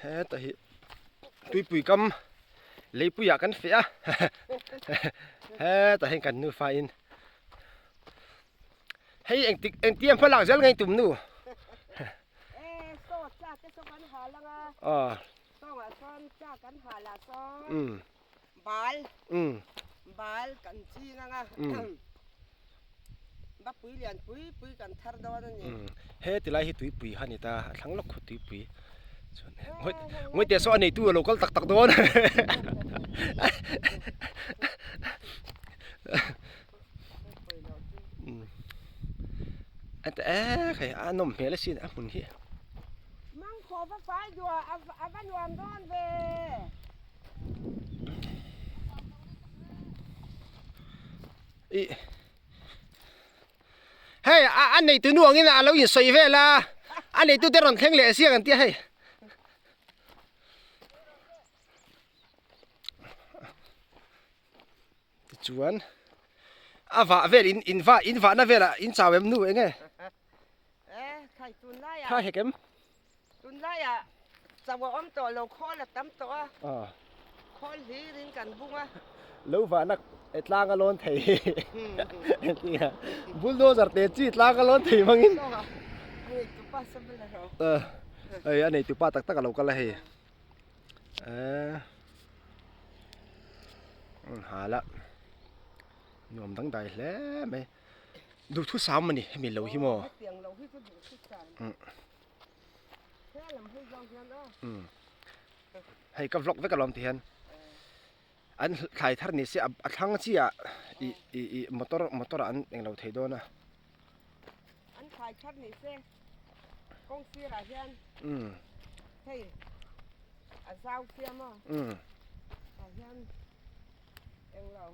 Heta hi tuipui kam leipuiah kan feh a hetah hian kan nufa in hei engtik engtia hma lak zel ngei tum nu Bal bal kan ching anga bapui lian pui pui kan thar dawn a ni. He tilai hi tuipui kha a ni ta a thlang lawk khaw tuipui chuan ngawi teh saw a neitu a lo kal tak tak dawn a ta ek hei a nawm hmel asin a hmun hi. Mangkhawh va fai duah a va nuam dawn ve. Hei a neitu nu angin a lo insawi vel a, a neitu te rawn thleng leh siang an tia hei. Tichuan a vah vel in in vah in vahna velah in chau em nu eng nge? Tha hek em? Tunlaiah chau a awm tawh lo, khawl a tam tawh a, khawl hlirin kan bung a. Lo vahna tlang a lawn thei tia bulldozer te chi tlang a lawn thei hmangin. A neitupa sawn a lo. Hei a neitupa tak tak a lo kal a hei. Hal a nuam dangdai hle mai. Duhthusam a ni hemi lo hi maw. Hei ka vlog vek alawm ti hian an thlai thar ni se a thlang chi ah ih ih ih motor motor ah an englo thei dawn a. An thlai thar ni se kawng sir ah hian hei a zau siam a tah hian englo.